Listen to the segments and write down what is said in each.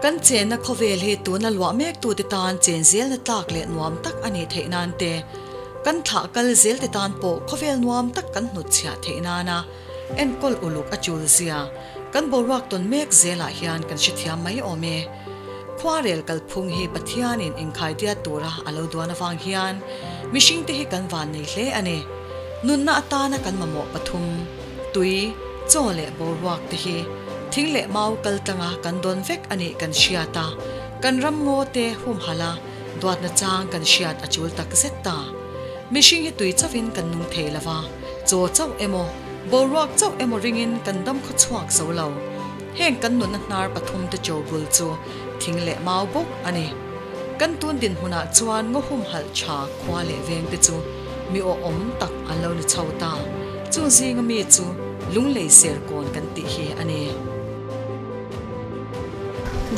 Kan chenna khawvel hi tuna luah mektute tan chen zelna tlak leh nuam tak a nih theih nan te, kan thlah kal zelte tan pawh khawvel nuam tak kan hnutchhiah theih nana enkawl uluk a tul zia kan boruak tawn mek zelah hian kan hrethiam mai awm e. Khuarel kalphung hi Pathianin inkhaidiat tura a lo duan avang hian mihringte hi kan vannei hle a ni. Nunna atana kan mamawh pathum, tui, chaw leh boruak te hi thing leh mau kal tlanga kan dawn vek a nih kan hriat a, kan ram ngaw te humhalh a, duatna chang kan hriat a chul tak zet ta. Mihring hi tui chauhin kan nung thei lo va, chaw chauh emaw, boruak chauh emaw ringin kan dam khaw chhuak zo lo. Heng kan nunna hnar pathum te chaw bul chu thing leh mau bawk a ni. Kan tun dinhmunah chuan ngaw humhalh tha khua leh veng te chu mi awhawm tak an lo ni chho ta. Chung zinga mi chu Lunglei Serkawn kan tih hi a ni.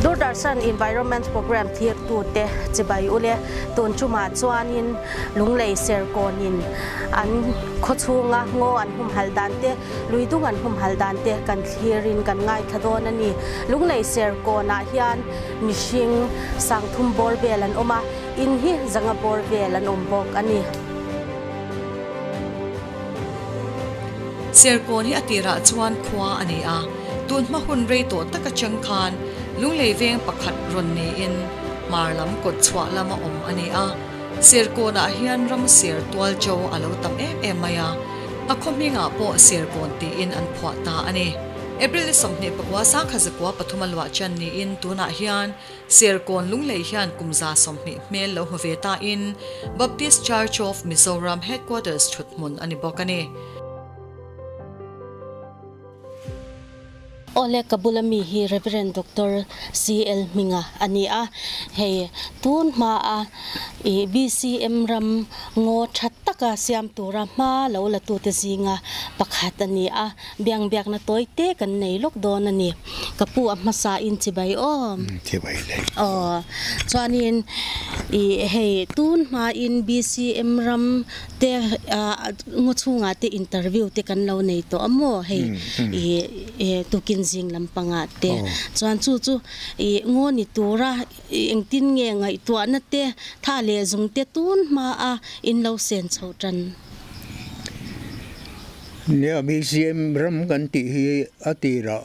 Doordarshan Environment Programme thirtute chibai ule tun chumah chuanin Lunglei Serkawnin an khawchhunga ngaw an humhalh dan te, Lui dung an humhalh dan te kan thlirin kan ngaithla dawn a ni. Lunglei Serkawnah hian mihring sangthum bawr vel an awm a, in hi zanga bawr vel an awm bawk a ni. Serkawn hi a tirah chuan khua a ni a, tun hma hun rei tawh tak atang khan Lunglei veng pakhat rawn niin hmar lam kawt chhuah lama awm a ni a. Serkawnah hian ram ser tual cho a lo tam em em mai a, a khaw hmingah pawh Serkawn tiin an phuah ta a ni. April ni 24 sangkha zakua pathuma luah chan niin tunah hian Serkawn Lunglei hian kum 120 hmel lo hmu ve tain Baptist Church of Mizoram Headquarters thuthmun a ni bawk a ni. Awle ka bula mi hi Rev. Doctor CL Hminga a ni a, hei tun hmaa i BCM ram ngaw tha taka siam tura hma lo la tute zinga pakhat a ni a, biang biakna tawi te kan nei lawk dawn a ni. Ka pu a hmasa in chibai aw. Chibai le. Aw, chuanin i hei tun hmain BCM ram te ngaw chhungah te interview te kan lo nei tawh a maw hei i tukin zing lampangah te chuan chu chu i ngaw ni tura engtin nge ngaihtuahna te tha leh zung te tun hma a in lo sen chho tan. Nia BCM ram kan tih hi a tirah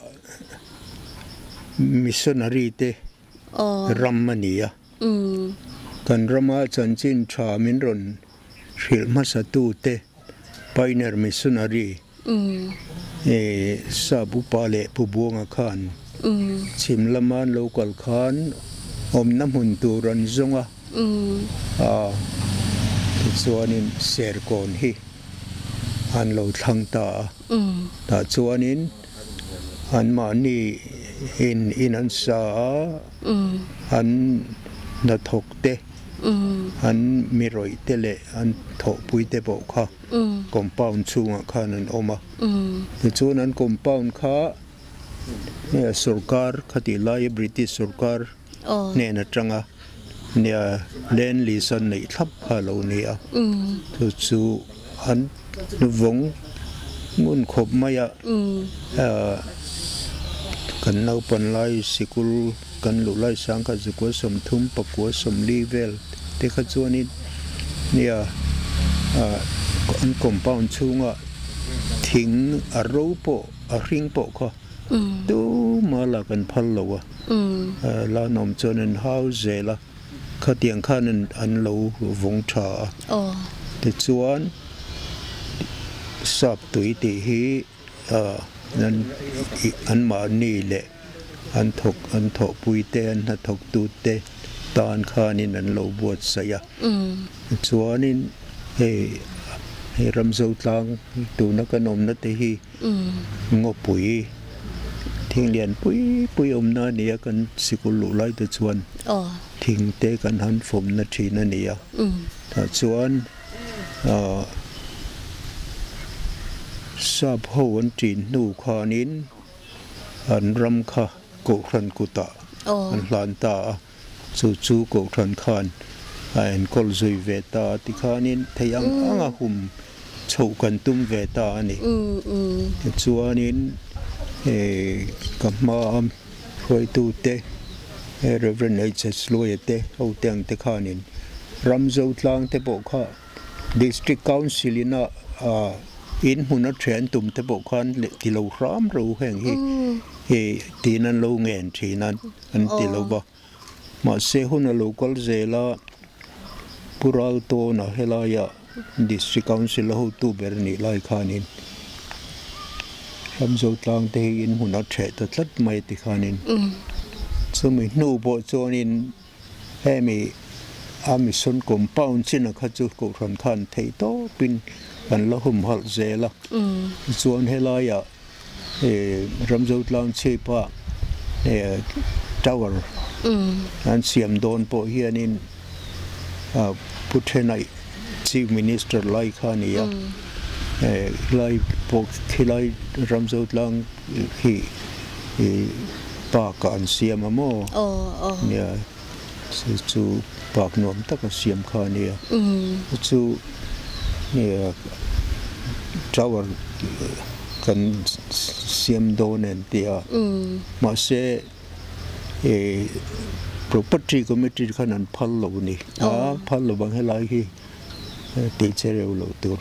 missionary te ram a ni a. Kan rama chanchin tha min rawn hrilh hmasatute Pioneer Missionary Sap Upa leh Pu Buanga khan chhim lama an lo kal khan awmna hmun tur an zawng a, tichuanin Serkawn hi an lo thlang ta a, tah chuanin anmahni in in an sa a. An hnathawk te, an mi rawih te leh an thawhpui te pawh kha compound chhungah khan an awm a. Tichuan an compound kha sorkar khatih laia British sorkar hnen atanga nia land lease an neih thlap kha a lo ni a. Chu chu an vawng ngun khawp mai a. Kan naupan lai sikul kan luh lai sang kha zukua 30 pakua 40 vel te kha chuanin nia an compound chhunga thing a ro pawh a hring pawh kha tuma la kan phal lo a, la nawm chuan an hau zel a, khatiang khan an lo vawng tha a, tichuan sap tui tih hi. Anmahni leh an thawk an thawhpui te an hnathawktu te tan khanin an lo buatsaih a. Chuanin hei hei Ramzotlang tuna kan awmna te hi ngawpui thinglian pui pui awmna a ni a, kan sikul luh lai te chuan thing te kan han fawmna thin a ni a. Tah chuan. Sap ho an ṭin hnu khanin an ram kha Kohhran kutah an hlan ta a, chu chu Kohhran khan a enkawl zui ve ta a tikhanin thei ang anga hum chhoh kan tum ve ta a ni. Tichuanin ka hmaa hruaitute. Reverend HS Luaia te ho te ang te khanin Ramzo tlang te pawh kha District Council in a in hmun a then tum te pawh khan leh ti lo hram ro heng hi hi tiin an lo ngen thin a an ti lo va. Mahse hun a lo kal zel a, Pu Raltawna helaia District Council a hotu ber a nih lai khanin Ramzo tlang te hi in hmun a theh ta tlat mai ti khanin chumi hnu pawh chuanin hemi a mission compound chin a kha chu Kohhran khan theih tawpin kan la humhalh zel a, tichuan helaiah Ramzo tlang chhipa tower an siam dawn pawh hianin Pu Thenai Chief Minister lai kha a ni a, helai pawh khilai Ramzo tlang khi park ah an siam a maw? Nia chu park nuam tak a siam kha a nia. Chu tower kan siam dawn en ti a, mahse property committee khan an phal lo a ni. A phal lo vang helai hi tih che reuh loh tur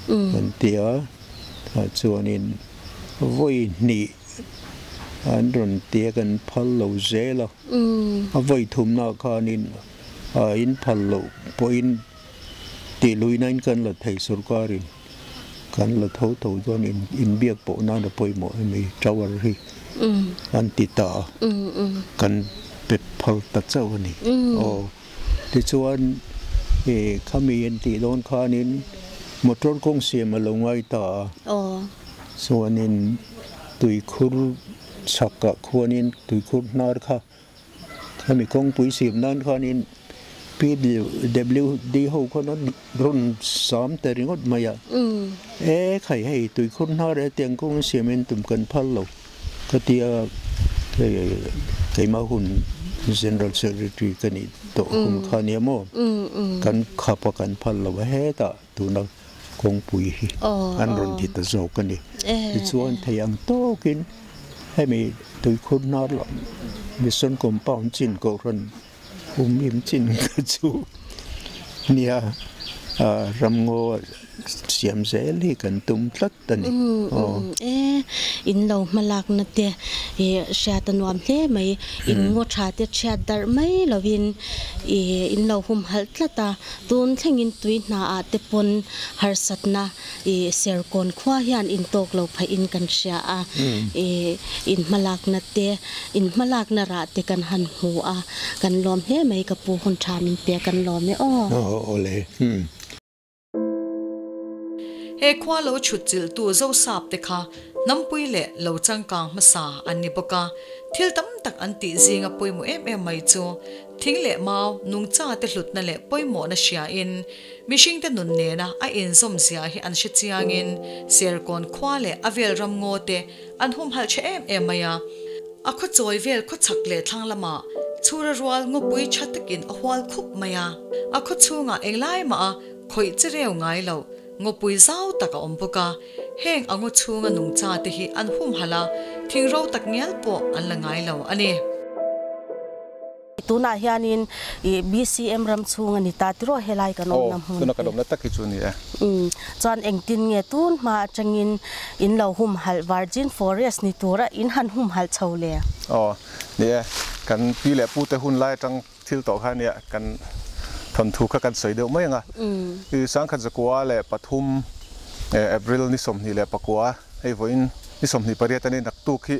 an ti a, tah chuanin vawi hnih an rawn ti a kan phal lo zel a, a vawi thumnaah khanin a in phal loh pawhin Tih luihnain kan la thei sorkarin kan la tho tho chuan inbiak pawh nan a pawimawh hemi tower hi an ti ta a, kan pe phal ta chauh a ni. Aw tichuan khami an tih dawn khanin motor kawng siam a lo ngai ta a, chuanin tuikhur chhakah khuanin tuikhur hnar kha Hemi kawngpui siam nan khanin PWD ho khawn an rawn sam ta ringawt mai a, e khai hei tuikhur hnar e tiang kawng siam in tum kan phal lo ka ti a, hei keimah hun General Secretary ka nih tawh hun kha nia maw, kan khap a kan phal lo a hetah tuna kawngpui hi an rawn ti ta zawk a ni. Tichuan thei ang tawkin hemi tuikhur hnar lam Mission Compound chin Kohhran um im chin kha chu nia ramngaw siam zel hi kan tum tlat a ni. E, in lo hmalakna te i hriat a nuam hle mai. In ngaw tha te chhiat darh mai lovin i in lo humhalh tlat a. Tun thlengin tui hna ah te pawn harsatna i Serkawn khua hian in tawk lo phah in kan hria a, i in hmalakna te, in hmalakna rah te kan han hmu a, kan lawm hle mai ka pu hun tha min pe kan lawm e aw. Aw le. He khua lo chhut chilhtu Zosap te kha hnampui leh lo changkang hmasa an ni bawk a, thil tam tak an tih zinga pawimawh em em mai chu Thing leh mau, nungcha te hlutna leh pawimawhna hriain, mihringte nun nena a inzawm zia hi an hre chiangin, Serkawn khua leh a vel ram ngaw te an humhalh tha em em mai a. A khaw chawi vel khaw chhak leh thlang lamah chhura rual ngawpui tha takin a hual khup mai a. A khaw chhungah englai mah a khawih che reu ngai loh ngawpui zau tak a awm bawk a. Heng a ngaw chhunga nungcha te hi an humhalh a, thing ro tak ngial pawh an la ngai lo a ni. Tunah hianin i BCM ram chhung a ni ta tiraw helai kan awmna hmun hi. Aw, tuna kan awmna tak hi chu a ni e. Umm, chuan engtin nge tun hma atangin in lo humhalh Virgin Forest ni tura in han humhalh chho le? Aw, ni e, kan pi leh pu te hun lai atang thil tawh kha nia kan thawnthu kha kan sawi deuh mai ang a. I sangkhat zakua leh pathum April ni 24 hei vawiin ni 28 a ni naktuk hi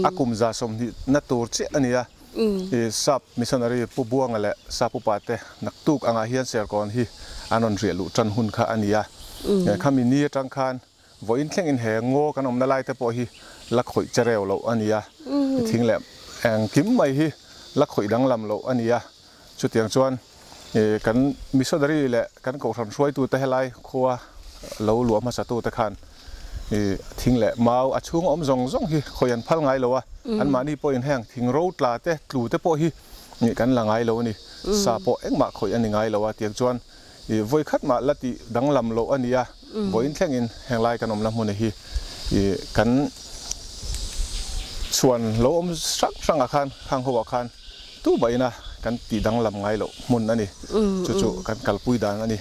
a kum za 20 na tur chiah a ni a. I sap missionary Pu Buanga leh sap upa te naktuk angah hian Serkawn hi an rawn riah luh tan hun kha a ni a. Khami ni atang khan vawiin thlengin he ngaw kan awmna lai te pawh hi la khawih che reu loh a ni a. Thing leh engkim mai hi la khawih danglam loh a ni a. Chutiang chuan kan missionary leh kan kohhran hruaitute helai khua lo luah hmasatute khan thing leh mau a chhung awm zawng zawng hi khawi an phal ngai lo a, anmahni pawhin heng thing ro tla te tlu te pawh hi kan la ngai lo a ni, sa pawh engmah khawih a ni ngai lo a, tiang chuan vawi khat mah la tih danglam loh a ni a, vawiin thlengin heng lai kan awmna hmun hi kan chhuan lo awm hrang hrangah khan khang ho ah khan. Tu mahin a kan tih danglam ngai loh hmun a ni. Chu chu kan kalpui dan a ni.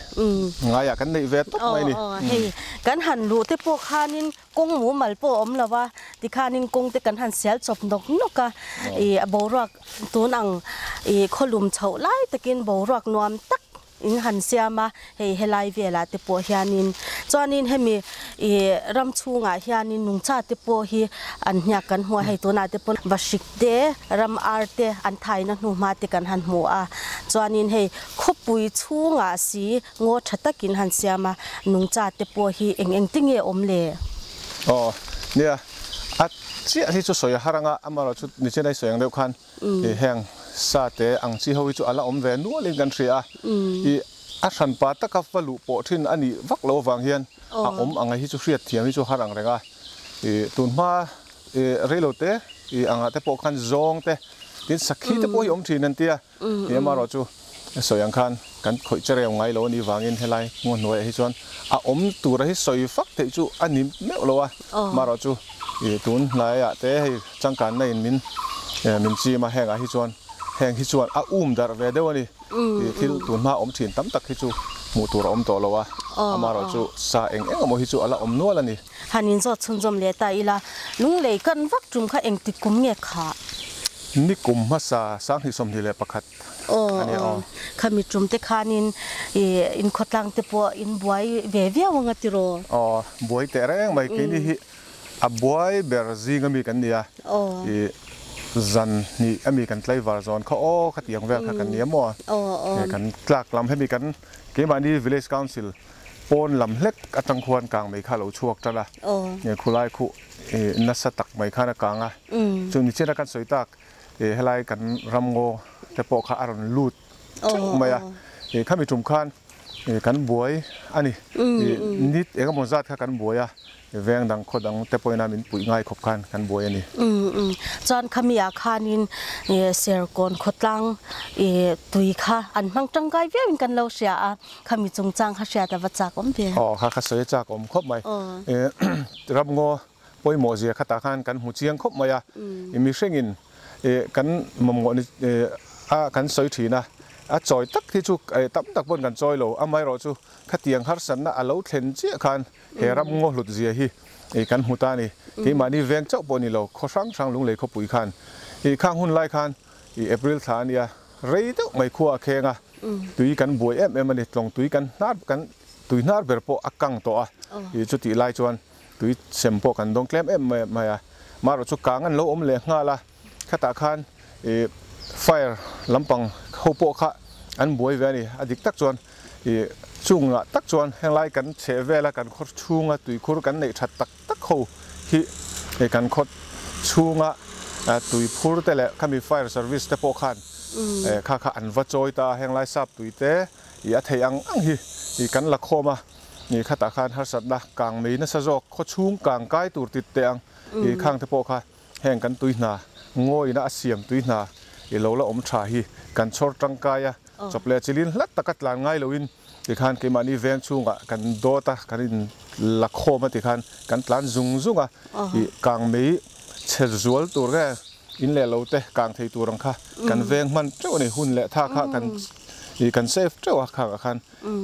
Ngaiah kan neih ve tawp mai a ni. Aw aw hei kan han luh te pawh khanin kawng mumal pawh a awm lo a, tikhanin kawng te kan han sial chawp nawk nawk a, ih a boruak tun ang ih khawlum chhoh lai takin boruak nuam tak In han siam a, hei helai velah te pawh hianin chuanin hemi ih ram chhungah hianin nungcha te pawh hi an hniak kan hmu a, hei tunah te pawh vahrik te, ram ar te an thaina hnuhma te kan han hmu a, chuanin hei khawpui chhungah si ngaw tha takin han siam a, nungcha te pawh hi eng eng te nge awm le? Aw nia, a chiah hi chu sawi a har anga, amaherawhchu nichin a i sawi ang deuh khan I heng sa te ang chi ho hi chu a la awm ve nual in kan hria a, i a hranpa taka va luh pawh thin a nih vak lo avang hian a awm ang hi chu hriat thiam hi chu har ang reng a. I tunhma i reilo te i angah te pawh khan zawng te tin sakhi te pawh hi awm thin an tia, i amaherawh chu sawi ang khan kan khawih che reu ngai lo a nih vangin helai ngaw hnuaiah hi chuan a awm tura hi sawi fak theih chu a ni meuh lo a, amaherawh chu i tun hnaiah te hei changkanna in min min chim a, hengah hi chuan heng hi chuan a um darh ve deuh a ni, i thil tun hma awm thin tam tak hi chu hmuh tur a awm tawh lo a, amaherawh chu sa eng eng emaw hi chu a la awm nual a ni. Han inzawt chhunzawm leh ta ila, lunglei kan vak tum kha engtik kum nge khah? Ni kum hmasa 2021 a ni aw. Khami tum te khanin inkhawtlang te pawh in buai ve viau anga tiraw? Aw, buai teh reng mai. Keini hi a buai ber zing ami kan ni a, i zan hnih ami kan tlaivar zawn kha aw khatiang vel kha kan ni a maw? Kan tlak lam hemi kan keimahni village council Pawn lam hlek atang khuan kang mai kha a lo chhuak ṭalh a, khulai khuh nasa tak mai khan a kang a, chu ni chian a kan sawi tak helai kan ramngaw te pawh kha a rawn lut ṭeuh mai a, khami ṭum khan kan buai a ni, nit eng emaw zat kha kan buai a, Veng dang khaw dang te pawhin a min puih ngai khawp khan kan buai a ni. Umm chuan khami ah khanin Serkawn khawtlang tui kha an hmang tangkai viau in kan lo hria a, khami chungchang kha hriat a va chak awm ve. Aw kha kha sawi a chak awm khawp mai. Ramngaw pawimawh zia khatah khan kan hmu chiang khawp mai a, mihringin kan mamawh ni a kan sawi thin a, a chawi tak hi chu tam tak pawn kan chawi lo, amaherawhchu khatiang harsatna a lo thlen chiah khan He ram ngaw hlut zia hi kan hmu ta a ni. Keimahni veng chauh pawh ni lo, khaw hrang hrang lunglei khawpui khan i khang hun lai khan i April thla a nia, rei deuh mai khua a kheng a, tui kan buai em em a ni, tlawng tui kan hnar kan tui hnar ber pawh a kang tawh a, i chutih lai chuan tui sem pawh kan dawng tlem em mai a, marawh chu kang an lo awm leh nghal a, khatah khan i fire lampang ho pawh kha an buai ve a ni, a dik tak chuan i chungah tak chuan henglai kan chheh vela kan khaw chhunga tuikhur kan neih that tak tak ho hi kan khaw chhunga tuiphur te leh khami fire service te pawh khan kha kha an va chawi ta a, henglai sap tui te i a theih ang ang hi i kan la khawm a, i khatah khan harsatna kang mei nasa zawk khaw chhung kang kai tur tit teh ang i khang te pawh kha Heng kan tui hna, ngawina a siam tui hna i lo la awm tha hi kan chhawr tangkai a, chawp leh chilin hlat taka tlan ngai loin tikhan keimahni veng chhungah kan dawt a, kan in la khawm a tikhan kan tlan zung zung a, i kang mei chhe zual tur nge in leh lo te kang thei tur ang kha kan veng hman teuh a ni, hun leh tha kha kan i kan save teuh a khangah khan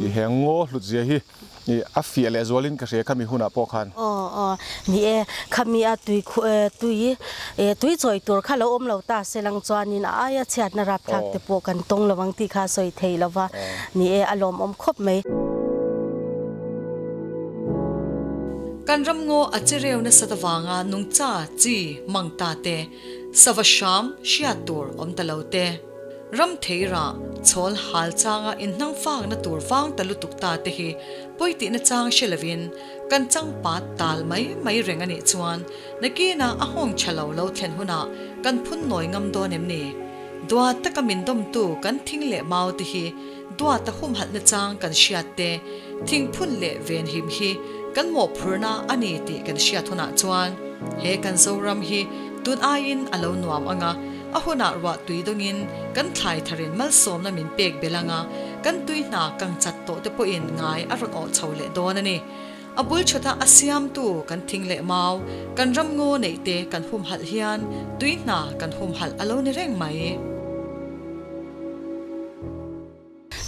i he ngaw hlut zia hi. I a fiah leh zualin ka hria khami hunah pawh khan. Aw aw ni e, khami a tui khu tui tui chawi tur kha lo awm lo ta se lang chuanin a aia chhiatna rapthlak te pawh kan tawng lo ang tih kha a sawi thei lo va, ni e a lawmawm khawp mai. Kan ramngaw a che reu nasat avanga nungcha chi mang ta te, sava hram hriat tur awm ta lo te. Ram theirah chhawl hal changa inhnang fakna tur vang ta lutuk ta te hi pawi tihna chang hre lovin kan changpat tal mai mai reng a nih chuan nakinah a hawng tha lo lo thlen hunah kan phun nawi ngam dawn em ni? Duat taka min dawmtu kan thing leh mau te hi duata humhalhna chang kan hriat te, thing phun leh venhim hi kan mawhphurhna a ni tih kan hriat hunah chuan he kan Zoram hi tun aiin a lo nuam ang a, A hunah ruah tui dawngin kan thlai tharin malsawmna min pek belh anga kan tui hna kang chat tawh te pawhin ngai a rawn awh chho leh dawn a ni. A bul chhata a siamtu kan thing leh mau, kan ram ngaw neih te kan humhalh hian tui hna kan humhalh a lo ni reng mai.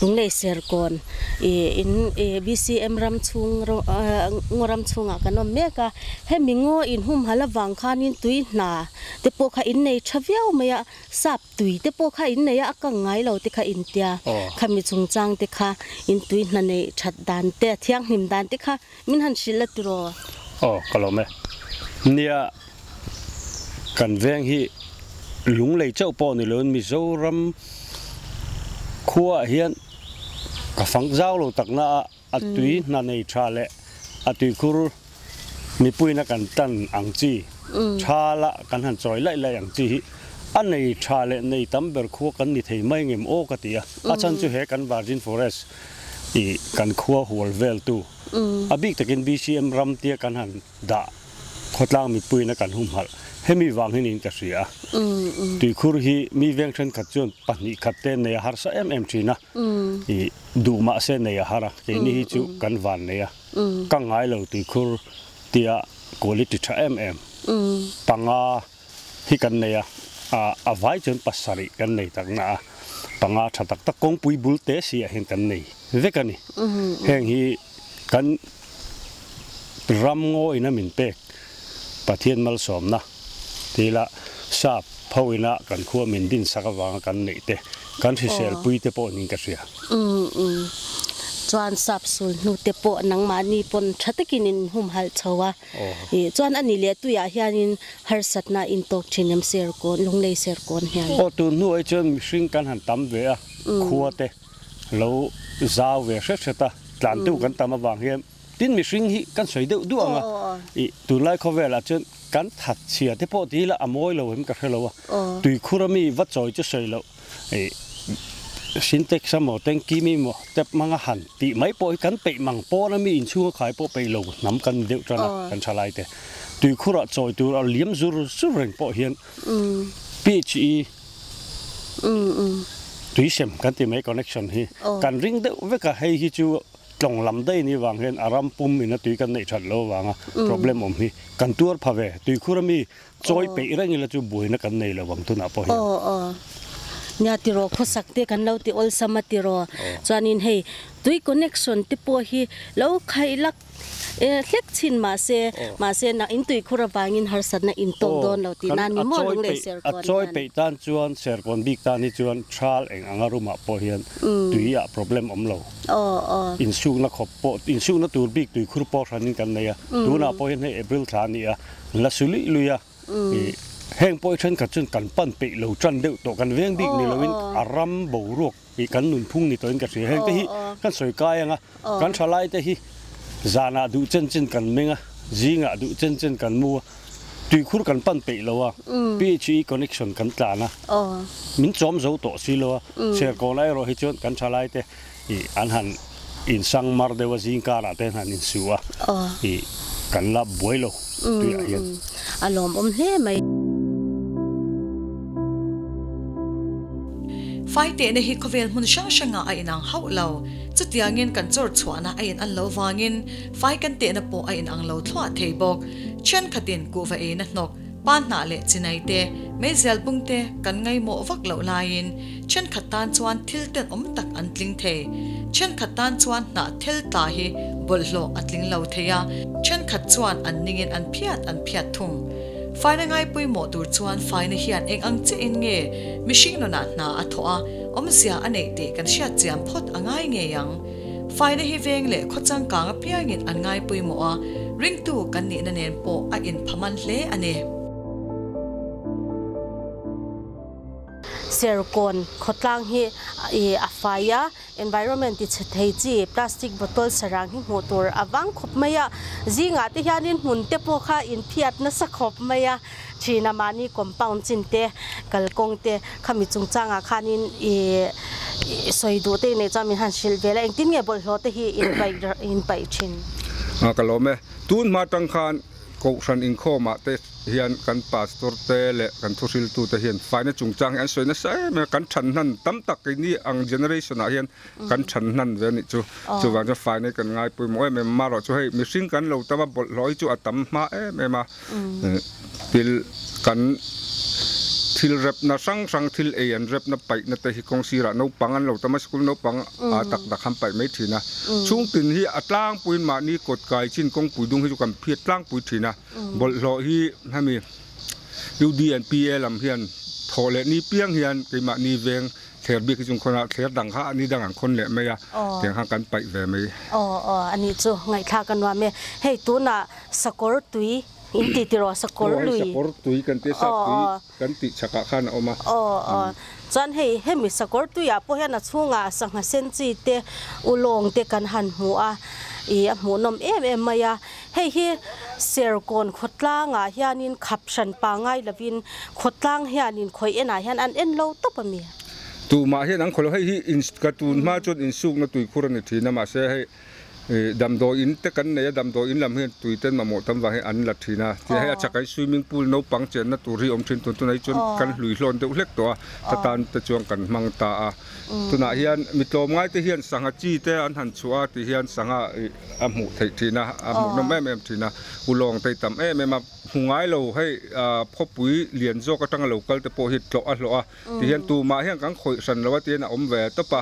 Lunglei Serkawn ih in ih BCM ram chhung ngaw ram chhungah kan awm mek a, hemi ngaw inhumhal avang khanin tui hna te pawh kha in nei tha viau mai a, sap tui te pawh kha in nei a, a kang ngai lo te kha in tia, khami chungchang te kha in tui hna neih that dan te a thianghlim dan te kha min han hrilh a tiraw? Aw ka lawm e. Nia kan veng hi Lunglei chauh pawh ni loin Mizoram khuaah hian ka fang zau lo takna a a tui hna nei tha leh a tuikhur mipuina kan tan ang chi tha la kan han chawi laih laih ang chi hi a nei tha leh nei tam ber khua kan ni thei mai ngem aw ka ti a, a chhan chu he kan Virgin Forest ih kan khua hual vel tu a bik takin BCM ram tia kan han dah khawtlang mipuiin a kan humhalh. Hemi vang hi niin ka hria a. Tuikhur hi mi veng thenkhat chuan pahnih khat te nei a harsa em em thin a. I duh mah se nei a har a, keini hi chu kan van nei a. Ka ngai lo tuikhur tia quality tha em em panga hi kan nei a, a vai chuan pasarih kan nei tak na a, panga tha tak tak kawngpui bul te si ah hian kan nei vek a ni. Heng hi kan ram ngawiin a min pek Pathian malsawmna tila sap phoina kan khua min din sak avanga kan neih te kan hrisel pui te pawh niin ka hria. Chuan sap sul hnu te pawh nangmahni pawn tha takin in humhalh chho a. Chuan a ni leh tuiah hianin harsatna in tawk thin em Serkawn, Lunglei Serkawn hian? Aw tun hnuah hi chuan mihring kan han tam ve a, khua te lo zau ve hret hret a, tlantu kan tam avang hian tin mihring hi kan sawi deuh duh ang a, ih tunlai khawvelah chuan kan that chhia te pawh ti ila a mawi lo em ka hre lo a, tuikhur ami va chawi chu sawi loh ih Sintex a maw tanky mi maw tap hmanga han tih mai pawh hi kan peih mang pawn ami inchhunga khai pawh peih lo hnam kan ni deuh tan a kan tha lai te tuikhurah chawi tur a liam zur zur reng pawh hian PHE Tuisem kan ti mai connection hi kan ring deuh vek a, hei hi chu tlawng lam daih ni vang hian a ram pum in a tui kan neih that lo avanga problem awm hi kan tuar pha ve. Tuikhur ami chawi peih reng ila chu buaina kan nei lo ang tunah pawh hian. Aw aw nia tiraw khawsak te kan lo ti awlsam a tiraw chuanin hei tui connection te pawh hi lo khaih lak E hlek chin mahse, mahse na in tuikhur avangin harsatna in tawk dawn lo tih nan ni maw Lunglei Serkawn hian. A chawi peih tan chuan Serkawn bik tan hi chuan thal eng anga room ah pawh hian tui ah problem awm lo. Insukna khawp pawh, insukna tur bik tuikhur pawh hranin kan nei a, tunah pawh hian hei April thla a ni a, la su luih luih a, heng pawh hi thenkhat chuan kan pan peih lo tan deuh tawh, kan veng bik ni loin a ram boruak Ih kan nunphung ni tawhin ka hria. Heng te hi kan sawi kai ang a, kan thalai te hi zanah duh chen chen kan meng a, zingah duh chen chen kan mu a, tuikhur kan pan peih lo a, PHE connection kan tlan a, min chawm zo tawh si lo a, Serkawn ah erawh hi chuan kan thalai te ih an han insang mar deuh a, zing karah te an han insu a, ih kan la buai lo tuiah hian. A lawmawm hle mai. Fai tehna hi khawvel hmun hrang hrangah a inang hauh lo. Chutiangin kan chawr chhuahna a in an lo vangin fai kan tehna pawh a inang lo thluah thei bawk. Thenkhatin kuhva eina hnawk, pa hnah leh chinai te, meizial bung te kan ngaihmawh vak loh laiin thenkhat tan chuan thil tenawm tak an tling thei. Thenkhat tan chuan hnah thel tla hi bawlhhlawh a tling lo thei a, thenkhat chuan an ningin an phiat an phiat thung. Faina ngai pawimawh tur chuan faina hian eng ang chiahin nge mihring nunah hna a thawh a, awmzia a neih tih kan hriat chian phawt a ngai ngei ang. Faina hi veng leh khaw changkang apiangin an ngai pawimawh a, ringtu kan nihna nen pawh a inphaman hle a ni. Serkawn khawtlang hi a fai a, Environment ti chhe thei chi plastic bottle sarang hi hmuh tur a vang khawp mai a, zingah te hianin hmun te pawh kha inphiat nasa khawp mai a, thina mahni compound chin te kalkawng te khami chungchangah khanin ih sawi duh te inei chuan min han hrilh vel a, engtin nge bawlhhlawh te hi inpaih thin? Ka lawm e, tun hma tang khan Kohhran inkhawmah te hian kan pastor te leh kan thuhriltu te hian faina chungchang hi an sawi nasa em em a, kan than hnan tam tak keini ang generation ah hian kan than hnan ve a nih chu. Chuvang chuan faina hi kan ngai pawimawh em em a, marawh chu hei mihring kan lo tam a, bawlhhlawh hi chu a tam hma em em a, thil kan Thil repna hrang hrang thil ei an repna paihna te hi kawng sirah naupang an lo tam a, school naupang a tak tak han paih mai thin a. Chhungtin hi a tlangpuiin mahni kawt kai chin kawngpui dung hi chu kan phiat tlangpui thin a. Bawlhhlawh hi hemi UD and PA lam hian thawh leh ni piang hian keimahni veng thler bik hi chu an khawn a, thler dang kha ni dang an khawn leh mai a, tiang khan kan paih ve mai. Aw aw a nih chu ngaihthlak a nuam e. Hei tunah sakawr tui in ti tiraw sakawr lui. Aw hei sakawr tui kan tia sap tui kan tih chhakah khan a awm a. Aw aw chuan hei hemi sakawr tuiah pawh hian a chhungah sangha sen chi te ulawng te kan han hmu a ih a hmuhnawm em em mai a. Hei hi Serkawn khawtlangah hianin khap hran pa ngai lovin khawtlang hianin khawi enah hian an en lo tawp a mi? Tumah hian an khawi lo. Hei hi ka tun hma chuan insukna tuikhur a ni thin a, mahse hei damdawi in te kan nei a, damdawi in lam hian tui ten mamawh tam vang hi an la thin a. Tia hei a chak hi swimming pool naupang chenna tur hi a awm thin tun tunah hi chuan kan hlui hlawn deuh hlek tawh a, ta tan te chuan kan hmang ta a. Tunah hian mi tlawmngai te hian sangha chi te an han chhuah a ti hian sangha a hmuh theih thin a, a hmuhnawm em em thin a, ulawng te tam em em a, hmu ngai lo hei khawpui lian zawk atanga lo kal te pawh hi tlawh a hlawh a, ti hian tumah hian kan khawih hran lo a ti hian a awm ve tawp a,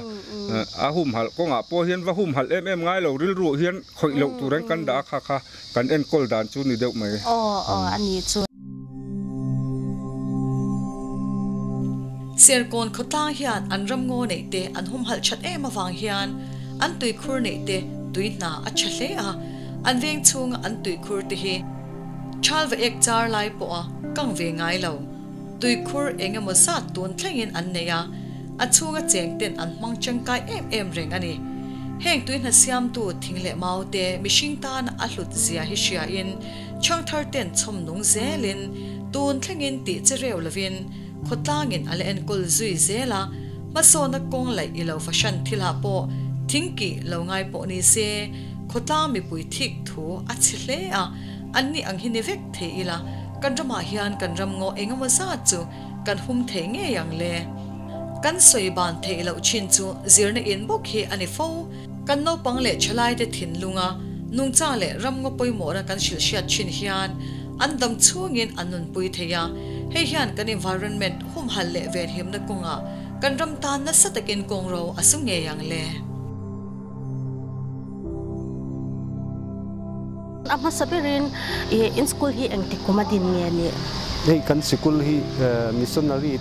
a humhalh kawngah pawh hian va humhalh em em ngai lo rilruah hian khawih loh tur an kan dah a kha kha kan enkawl dan chu ni deuh mai. Aw aw a nih chu. Serkawn khawtlang hian an ramngaw neih te an humhalh that em avang hian an tuikhur neih te tui hna a tha hle a, an veng chhunga an tuikhur te hi Thalva ek char lai pawha kang ve ngai lo. Tuikhur eng emaw zat tun thlengin an nei a, a chhunga cheng ten an hmang tangkai em em reng a ni. Heng tui hna siamtu thing leh mau te mihring tana a hlut zia hi hriain chhangthar ten chhawm nung zelin tun thlengin tih che reu lovin khawtlangin a la enkawl zui zel a, hmasawnna kawng laih i lo fahran thilah pawh thing kih lo ngai pawh ni se khawtlang mipui thik thu a chhe hle a, An nih ang hi ni vek thei ila, kan ramah hian kan ram ngaw eng emaw zat chu kan hum thei ngei ang le. Kan sawi ban theih loh chin chu zirna in bawk hi a ni fo. Kan naupang leh thalaite thinlunga nungcha leh ram ngaw pawimawhna kan hrilh hriat thin hian an dam chhungin an nunpui thei a, hei hian kan environment humhalh leh venhimna kawngah kan ram tan nasa takin kawngro a su ngei ang le. A hmasa berin i in school hi engtik kum a din nge ni? Hei kan sikul hi missionary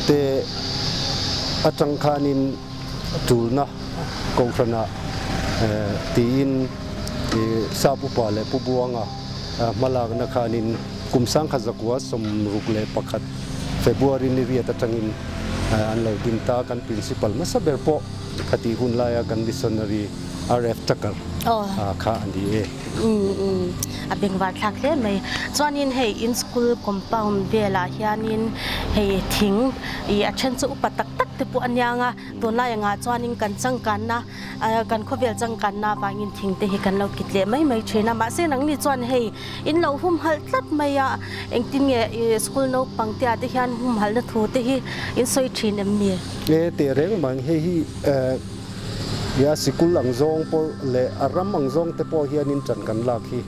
te atang khanin tulna kohhranah tiin sap upa leh Pu Buanga hmalakna khanin kum sangkhat zakua 61 February ni riat atangin an lo din ta. Kan principal hmasa ber pawh khatih hun laia kan missionary RF Tucker kha a ni e. A bengvar thlak hle mai. Chuanin hei in school compound velah hianin hei thing ih a then chu upa tak tak te pawh a niang a, tunlai angah chuanin kan changkanna kan khawvel changkanna avangin thing te hi kan lo kit leh mai mai thin a. Mahse nangni chuan hei in lo humhalh tlat mai a, engtin nge ih school naupang te ah te hian humhalhna thu te hi in sawi thin em ni? E teh reng mai hei hi Ia sikul ang zawng pawh leh a ram ang zawng te pawh hianin ṭan kan lak hi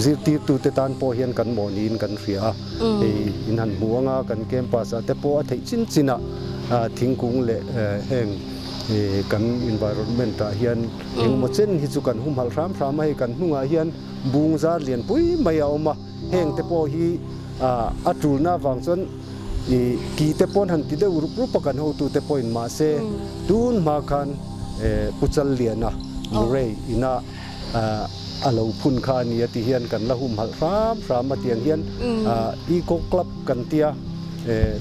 zirtirtute tan pawh hian kan mawh niin kan hria a. Hei in han hmu anga kan campus ah te pawh a theih chin chin a thingkung leh heng kan environment ah hian engemaw chen hi chu kan humhalh hram hram a. Hei kan hnungah hian bung zar lianpui mai a awm a, heng te pawh hi a ṭulna avang chuan I ki te pawn han ti deuh rup rup a kan hotute pawhin mahse tun hma khan Pu Challiana Murray ina a lo phun kha a ni a ti hian kan la humhalh hram hram a tiang hian Eco Club kan tia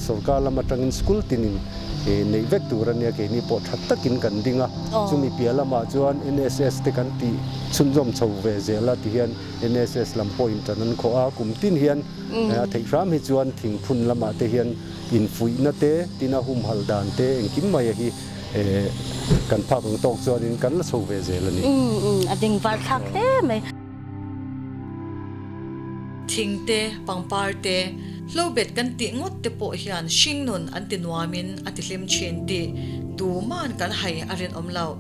sorkar lam atangin school tinin neih vek tur a nia keini pawh tha takin kan ding a chumi piah lamah chuan NSS te kan tih chhunzawm chho ve zel a ti hian NSS lam pawhin tan an khawh a kum tin hian A theih hram hi chuan thingphun lamah te hian infuihna te, tina humhalh dan te engkim mai a hi kan phak ang tawk chuanin kan la chho ve zel a ni. A bengvar thlak hle mai. Thing te, pangpar te, hlobet kan tih ngawt te pawh hian hringnun an ti nuamin a ti hlim thin tih duhman kan hai a rinawm loh.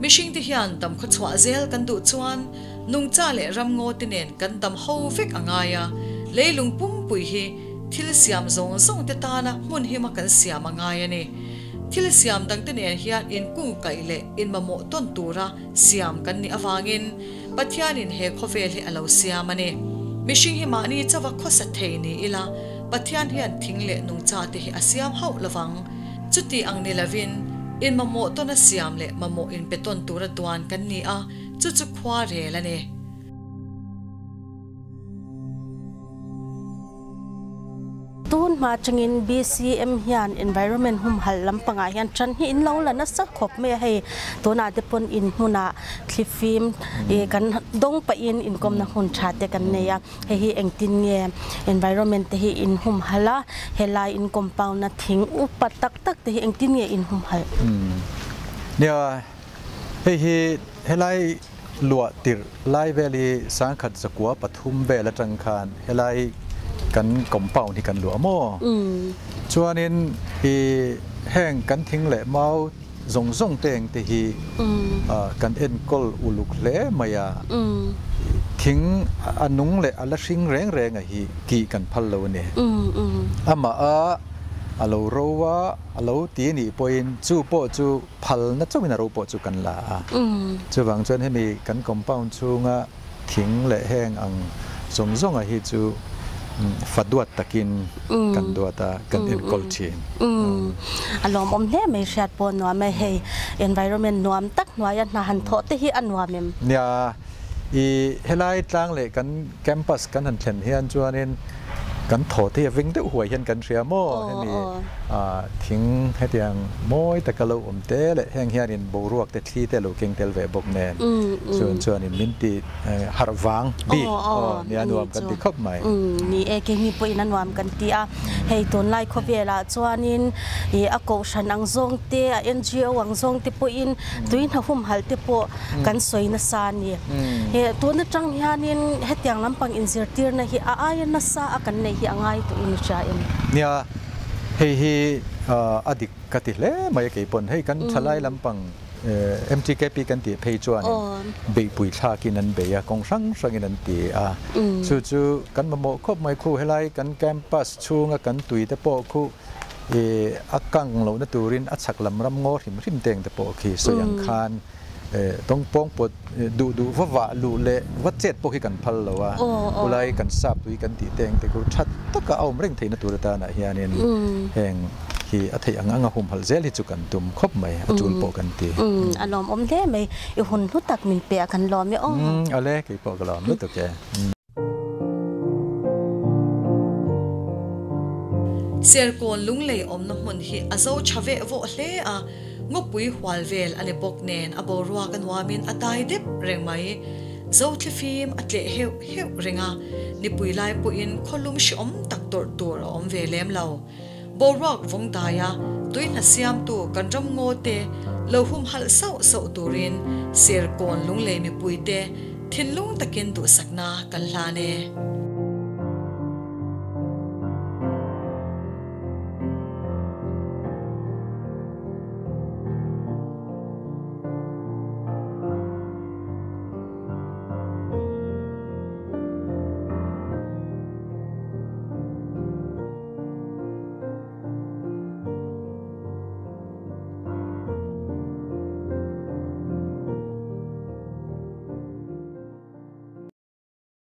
Mihring te hian damkhaw chhuah zel kan duh chuan Nungcha leh ramngaw te nen kan dam ho vek a ngai a, leilung pumpui hi Thil siam zawng zawng te tana hmun hima kan siam a ngai a ni. Thil siam dangte nen hian inkungkaih leh inmamawh tawn tura siam kan nih avangin Pathianin he khawvel hi a lo siam a ni. Mihring hi mahni chauha khawsa thei ni ila Pathian hian thing leh nungcha te hi a siam hauh lovang. Chuti ang ni lovin inmamawh tawna siam leh mamawh inpe tawn tura duan kan ni a, chu chu khua rel a ni. Tun hma atangin BCM hian environment humhalh lampangah hian tan hi in lo la nasa khawp mai a, hei tunah te pawn in hmunah thlifim ih kan dawng pahin inkawmna hun tha te kan nei a, hei hi engtin nge environment te hi in humhalh a, helai in compound a thing upa tak tak te hi engtin nge in humhalh? Nia, hei hi helai Luah tirh lai vel hi sangkhat zakua pathum vel atang khan helai kan compound hi kan luah maw? Chuanin i heng kan thing leh mau zawng zawng te eng te hi kan enkawl uluk hle mai a, thing a nung leh a la hring reng reng a hi kih kan phal lo a ni. Amah a a lo ro a, a lo ti nih pawhin chu pawh chu phalna chauhin a ro pawh chu kan la a. Chuvang chuan hemi kan compound chhunga thing leh heng ang zawng zawnga hi chu fa duat takin kan duat a, kan enkawl thin. A lawmawm hle mai hriat pawh nuam e, hei environment nuam tak hnuaia hna han thawh te hi a nuam em? Nia, i helai tlang leh kan campus kan han thlen hian chuanin kan thaw te hi a veng deuh huai hian kan hria maw hemi thing hetiang mawi taka lo awm te leh heng hianin boruak te thli te lo keng tel ve bawk nen chuan chuanin min ti harh vang bik aw nia nuam kan ti khawp mai. Ni e keini pawhin a nuam kan ti a, hei tunlai khawvelah chuanin ih a kohhran ang zawng te a NGO ang zawng te pawhin tui hna humhalh te pawh kan sawi nasa a ni. He tun atang hianin hetiang lampang inzirtirna hi a aia nasa a kan neih hi a ngai tawh in i hria em? Nia, hei hi a dik ka ti hle mai a keipawn. Hei kan thalai lampang MTKP kan tih phei chuanin beihpui thlakin an bei a, kawng hrang hrangin an ti a. Chu chu kan mamawh khawp mai khu helai kan campus chhunga kan tui te pawh khu I a kang lohna turin a chhak lam ram ngaw hrim hrim teng te pawh khi sawi ang khan tawng pawng pawt duh duh va vah luh leh va chet pawh khi kan phal lo a, khulai kan sap tui kan tih teng te khu tha taka a awm reng theihna tur atanah hianin heng hi a theih ang anga humhalh zel hi chu kan tum khawp mai, a tul pawh kan ti. A lawmawm hle mai, i hun hlu tak min pe a kan lawm e aw. Awle, keipawh ka lawm lutuk e. Serkawn lunglei awmna hmun hi a zo tha veh vawh hle a, ngawpui hual vel a ni bawk nen a boruak a nuamin a dai dep reng mai. Zothlifim a tleh heuh heuh reng a, nipui lai pawhin khawlum hrehawm tak tawrh tur a awm ve lem lo. Boruak vawng daia tui hna siamtu kan ram ngaw te lo humhalh sauh sauh turin Serkawn lunglei mipuite thinlung takin duhsakna kan hlan e.